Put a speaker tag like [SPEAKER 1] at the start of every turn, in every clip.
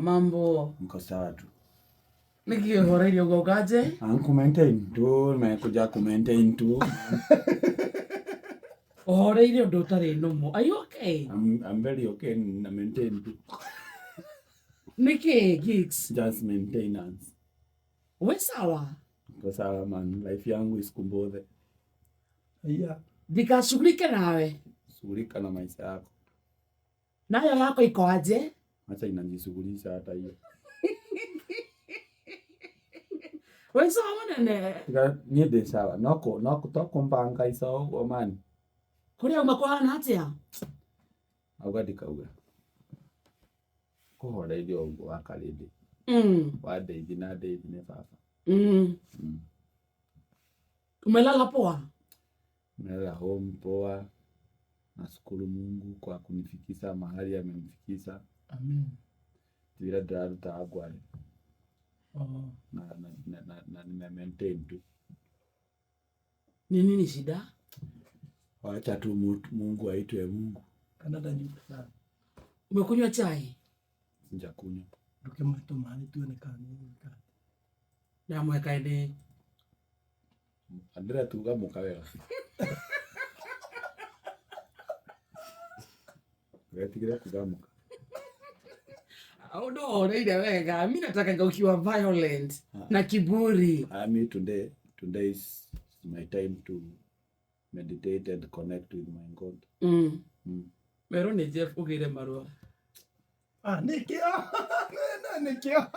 [SPEAKER 1] Mambo.
[SPEAKER 2] Niko sawa tu.
[SPEAKER 1] Nĩkĩ ũhoreire ũguo ũkanje?
[SPEAKER 2] Ku maintain tu, nimekuja ku maintain tu.
[SPEAKER 1] Ũhoreire ũndũ ũtarĩ normal. Are you okay?
[SPEAKER 2] I'm very okay na maintain tu.
[SPEAKER 1] Nĩkĩ gigs?
[SPEAKER 2] Just maintenance.
[SPEAKER 1] Wĩ sawa?
[SPEAKER 2] Niko sawa man, life yangu isikumbothe.
[SPEAKER 3] Iya.
[SPEAKER 1] Ndikashughulike nawe.
[SPEAKER 2] Shughulika na maisha yako.
[SPEAKER 1] Nayo yako iko aje?
[SPEAKER 2] Acha inajishughulisha hata hiyo.
[SPEAKER 1] Wĩ sawa mũnene?
[SPEAKER 2] Tiga niĩ ndĩ sawa. No kũ no to kũmbanga ica ũguo man.
[SPEAKER 1] Kũrĩa uma kũhana atĩa?
[SPEAKER 2] Auga ndikauga. Kũhoreire ũguo wa karĩndĩ. Wa ndeithi na ndeithi nĩ baba.
[SPEAKER 1] Umelala poa?
[SPEAKER 2] Nimelala home poa. Nashukuru Mungu kwa kunifikisha mahali amenifikisha.
[SPEAKER 3] Amen.
[SPEAKER 2] Ti wĩra ndĩraruta ngware.
[SPEAKER 3] Oh.
[SPEAKER 2] Na nime maintain tu.
[SPEAKER 1] Ni nini shida?
[SPEAKER 2] Wacha tu Mungu aitwe Mungu.
[SPEAKER 3] Kana ndanyuĩte cai.
[SPEAKER 1] Umekunywa chai?
[SPEAKER 2] Sijakunywa.
[SPEAKER 3] Ndũkĩmũhe tũmaĩ tuone kana nĩ egwĩka atĩa.
[SPEAKER 1] Ndamweka ĩndĩ.
[SPEAKER 2] Andĩra tuga mũka wega. Wetigĩre kuga mũka.
[SPEAKER 1] Ũndũ ũhoreire wega. Mi nataka ukiwa violent na kiburi.
[SPEAKER 2] I mean today is my time to meditate and connect with my God.
[SPEAKER 1] Merwo nĩ Jeff ũgĩre marũa.
[SPEAKER 3] Ah, nĩkĩo. Nĩkĩo.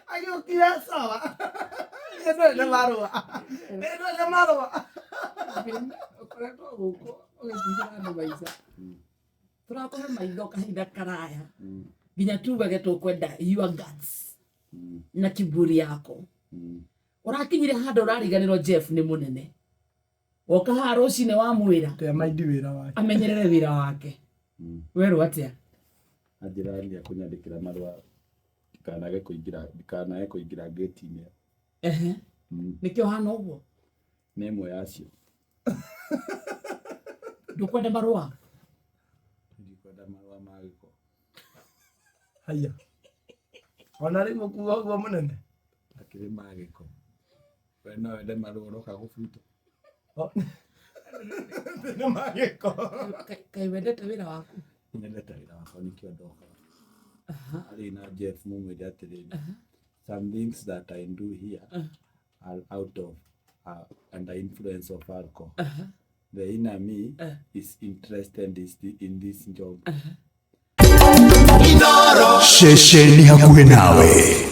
[SPEAKER 3] Agĩũkire sawa. Niĩ ndarĩ na marũa. Niĩ ndarĩ na marũa.
[SPEAKER 1] Ũkoretwo gũkũ ũgĩtigĩra andũ maica. Tũrakũhe maitho kahinda karaya. Nginya tugage tũkwenda your guts na kiburi yako. Ũrakinyire handũ ũrariganĩrwo Jeff nĩ mũnene. Woka haha rũcinĩ wamwĩra
[SPEAKER 3] Te maindi wĩra wake.
[SPEAKER 1] Amenyerere wĩra wake. Werwo atĩa?
[SPEAKER 2] Anjĩra nĩ ekũnyandĩkĩra marũa ndikanage kũingĩra ndikanage kũingĩra gate-inĩ.
[SPEAKER 1] Ehe. Nĩkĩo ũhana ũguo?
[SPEAKER 2] Nĩ ĩmwe yacio.
[SPEAKER 1] Ndũkwenda marũa?
[SPEAKER 2] Ndikwenda marũa ma gĩko.
[SPEAKER 3] Haya. Ona rĩu ũkuga ũguo mũnene?
[SPEAKER 2] Akĩrĩ ma gĩko. We no wende marũa ũroka gũbutwo.
[SPEAKER 3] Oh. Nĩ ma gĩko.
[SPEAKER 1] Kaĩ wendete wĩra waku?
[SPEAKER 2] Nyendete wĩra wakwa nĩkĩo ndoka. Arĩ na Jeff mumwĩre atĩrĩrĩ. Some things that I do here are out of under influence of alcohol. The inner me is interested in this job.
[SPEAKER 4] Ceceni hakuhĩ nawe.